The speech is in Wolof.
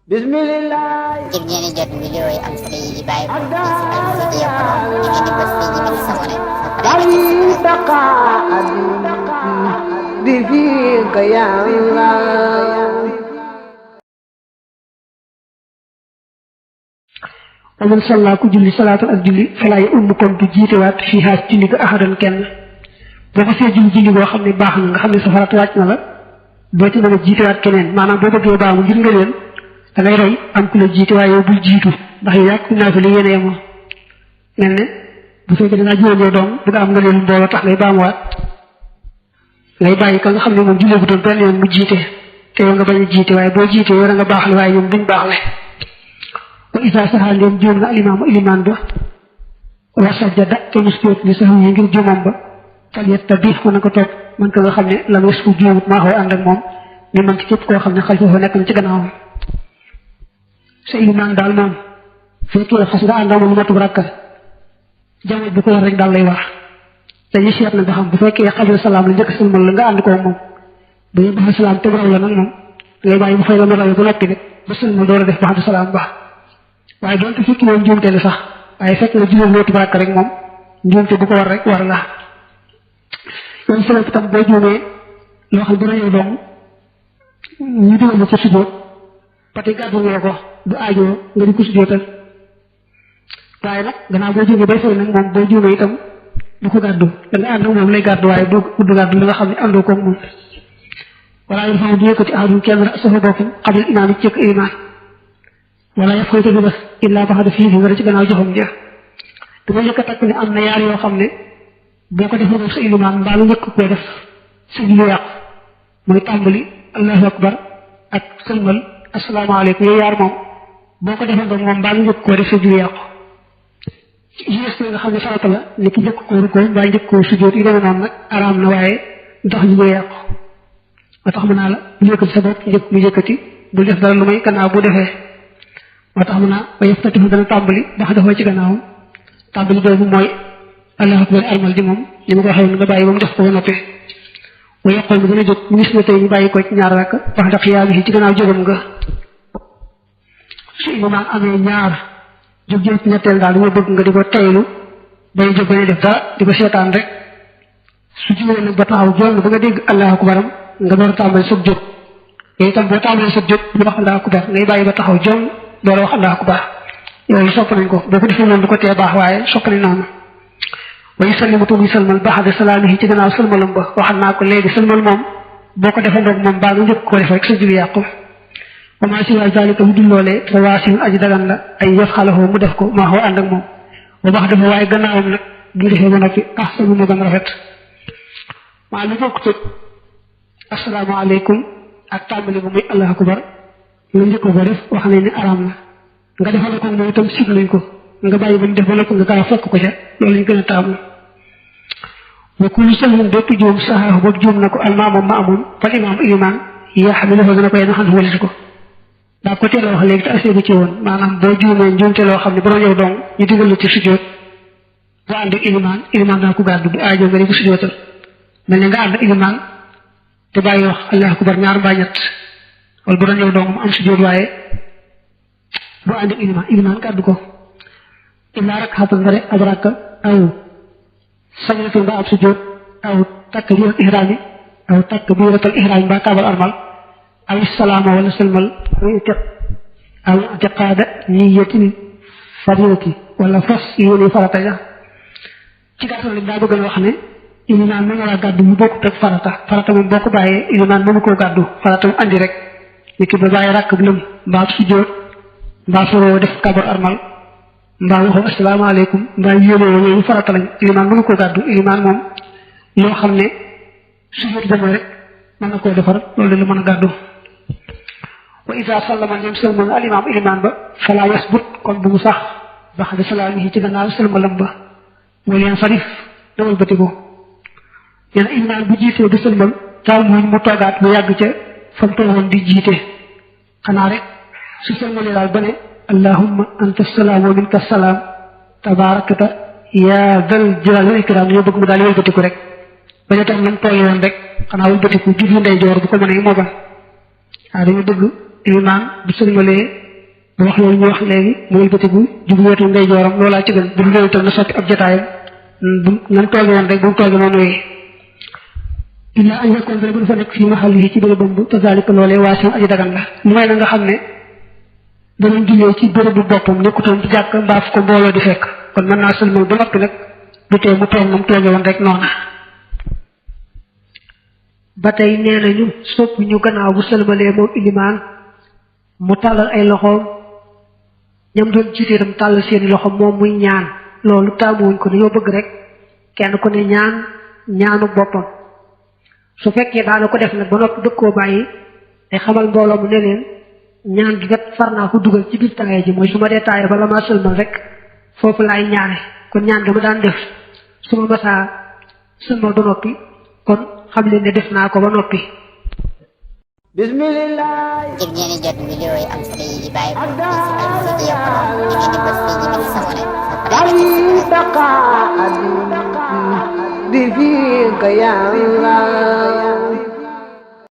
Bismillah. ngir ngeen di jot vidéo yi am solo yi di bàyyi ko ci Al-Mouridiyyah Pro da ngeen di bës fii ñu bind s'abonné ba pare di fiika ya Allah. aman salla ku julli salaatal ak julli falaa ya umb kon du jiitewaat fii haas julli ga ahadan kenn boo ko see julli boo xam ne baax na nga xam ne sa farata wàcc na la doo ci mën a jiitewaat keneen maanaam boo bëggee baamu ngir nga leen da ngay roy am ku la jiite waaye yow bul jiitu ndax yow yàgg naa fi li yéene yemoo mel ne bu fekkee dangaa juróom doom bu nga am nga leen mbooloo tax ngay baamuwaat ngay bàyyi ka nga xam ne moom jullee bu doon benn yoon mu jiite te yow nga bañ a jiite waaye boo jiitee yow da nga baaxle waaye ñoom duñ baaxle wa isa saxaa ndéem juum na alimaamu ilimaan ba wa sajada te mu sujjóot li sax yi ngir juumam ba fal yattabi mën na ko topp man ka nga xam ne lam yasfu juumut maa xoo ànd ak moom ni man ci képp koo xam ne xal foofu nekk na ci gannaawam sa ilimaan daal moom fekkee xas nga ànd ak moom lu matub rakka jamono bi ko war rek daal lay wax dañuy seet na ba xam bu fekkee xabla salaam la njëkk sëlmal la nga ànd koo moom bu ñu baxal salaam te raw la nag moom ngay bàyyi bu fay la mu rawee ba noppi rek ba sëlmal door a def baxal salaam ba waaye doonte fekki moom njuumte la sax waaye fekk na juróom lootu rakk rek moom njuumte bu ko war rek war la yow sëlal itam boo juumee loo xam dina yow dong ñu dugal la ca sujjóot ba tey gàddu nga ko du aajoo nga di ko sujjóotal waaye nag gannaaw boo juumee bay fay nag moom boo juumee itam du ko gàddu da nga ànd ak moom lay gàddu waaye du gàddu li nga xam ne àndoo koog moom wala yu xam du yëkkati ahadun kenn safa boppam xabil imaam yi cëkk imaan wala yaf koy tëdd bas illaa baxada fii nga ci gannaaw joxam ja dama njëkk a takk ne am na yaar yoo xam ne boo ko defee sa ilimaan mbaa lu njëkk koo def sa julli yàqu muy tàmbali allahu akbar ak sëlmal asalaamaaleykum yooyu yaar moom boo ko defee ndox moom mbaa lu njëkk koo def sa julli yàqu geste nga xam ne farata la ni ki njëkk koo rukkoo mbaa njëkk koo sujjóot yi demee noonu nag araam na waaye ndax ñu ngi yàqu moo tax mën naa la bu yëkkati sa bopp njëkk mu yëkkati bul def dara lu may gannaaw bu defee moo tax mën naa ba yëftatifu dana tàmbali ndax dafa ci gannaawam tàmbali boobu mooy allahu akbar almal ji moom li ma ko waxee nga bàyyi ba mu def ko ba noppi wa yoqool mu gën a jóg mu gis na tey ñu bàyyi ko ci ñaar rakk wax ndax yaa ngi ci gannaaw jógam nga su imaam amee ñaar jóg jëm ci ñetteel daal dama bëgg nga di ko teylu bay jóg bañ a def dara di ko seetaan rek su jógee nag ba taxaw jonn ba nga dégg allahu akbaram nga door a tàmbali sëb jóg yooyu itam boo tàmbalee sëb jóg du wax allahu akbar ngay bàyyi ba taxaw jonn door a wax allahu akbar yooyu sopp nañ ko boo ko defee noonu du ko tee baax waaye sopp nañ noonu wa yusallimu tuuti sëlmal ba'da salaamihi ci gannaaw sëlmalam ba waxal naa ko léegi sëlmal moom boo ko defee ndoog moom baa nga njëkk koo def rek sa julli yàqu wa maa siwaa zaalika lu dul loolee te waasin aji dagan la ay yafxalahu mu def ko maa xoo ànd ak moom ba wax dafa waaye gannaawam nag bu defee ba noppi ahsanu mu gën rafet maa lu bokk tëj asalaamaaleykum ak tàmbali bu muy allahu akbar nga njëkk ko def wax nañ ne araam na nga defal ko moom itam sib nañ ko nga bàyyi ba mu def ba noppi nga gaaw fekk ko ca loolu lañ gën a taamu wa kullu sahwin bépp juum saxaahu boobu juum na ko almaamam ma amoon fal imaam ilimaan yaa xam ne dafa gën a koy naxan walit ko daa ko teel a wax léegi te asee ci woon maanaam boo juumee njuumte loo xam ne bu doon yow dong ñu digal la ci sujjóot boo ànd ak ilimaan daa ko gàddu bu aajo nga di ko sujjóotal mel ne nga ànd ak ilimaan te bàyyi wax allahu akbar ñaar mbaa ñett wala bu doon yow dong mu am sujjóot waaye boo ànd ak ilimaan gàddu ko illaa rak'atan nga de ab rakka aw sajdatin ba ab sujjóot aw takbiratul ihraam aw takbiratul ihraam ba kaabal armal aw salaama wala sëlmal aw i'tiqaada niyatin fardiyati wala fas yéene farata ja ci gàttal li daa bëgg a wax ne ilimaan mën nga gàddu mu bokkut ak farata moom boo ko bàyyee ilimaan mënu koo gàddu farata mu andi rek nit ki ba bàyyi rakk bi lëm mbaa sujjóot mbaa soroo def kaabal armal mbaa waxoo asalaamaaleykum mbaa yéene yooyu farata lañ ilimaan mënu koo gàddu ilimaan moom loo xam ne sujjóot ba mooy rek mën na koo defar loolu la mën a gàddu wa isa sallama ñoom sëlmal alimaam ilimaan ba fala yasbut kon bu mu sax baxda salaamihi ci gannaaw sëlmalam ba wala yan sarif dawal bëtiku nee na ilimaan bu jiitee du sëlmal taal muñ mu toogaat mu yàgg ca fa mu toogoon di jiite xanaa rek su sëlmalee daal ba ne allahumma anta salaam wa minka salaam tabaarakta yaa dal jalaal wal ikraam ñoo bëgg mu daal wëlbatiku rek bañ a tax nam tooy woon rek xanaa wëlbatiku jublu ndeyjoor bu ko mënee moo ban waaw dañu bëgg ilimaan bu sëlmalee bu wax loolu ñu wax léegi mu wëlbatiku jublu wetu ndeyjooram loolaa ci gën bu dul loolu itam na soppi ab jotaayam bu nan tooge woon rek bu mu tooge noonu wéy illa an yakun bu dafa nekk fii maxallihi ci bérébam bu te zalika loolee waasi'an aji dagan la lu may na nga xam ne danañ jullee ci bérébu boppam nekkutoon ci jàkk mbaa fu ko mbooloo di fekk kon mën naa sëlmal ba noppi nag du tee mu toog nam tooge woon rek noona ba tey nee nañu sopp ñu gannaaw bu sëlmalee moom ilimaan mu tàllal ay loxoom ñam doon jiite itam tàllal seeni loxo moom muy ñaan loolu taamuwuñ ko dañoo bëgg rek kenn ku ne ñaanu boppam su fekkee daana ko def nag ba noppi bëgg koo bàyyi te xamal mbooloo mu ne leen ñaan gi kat far naa ko dugal ci biir taaya ji mooy su ma dee taaya bala maa sëlmal rek foofu laay ñaane kon ñaan ga ma daan def su ma masaa sëlmal ba noppi kon xam leen ne def naa ko ba noppi bismillah ngir ngeen di jot vidéo yi am solo yi bàyyi ko ci Alfayda Pro da ngeen di bës fii ñu bind sabone بقاء بفيك يا الله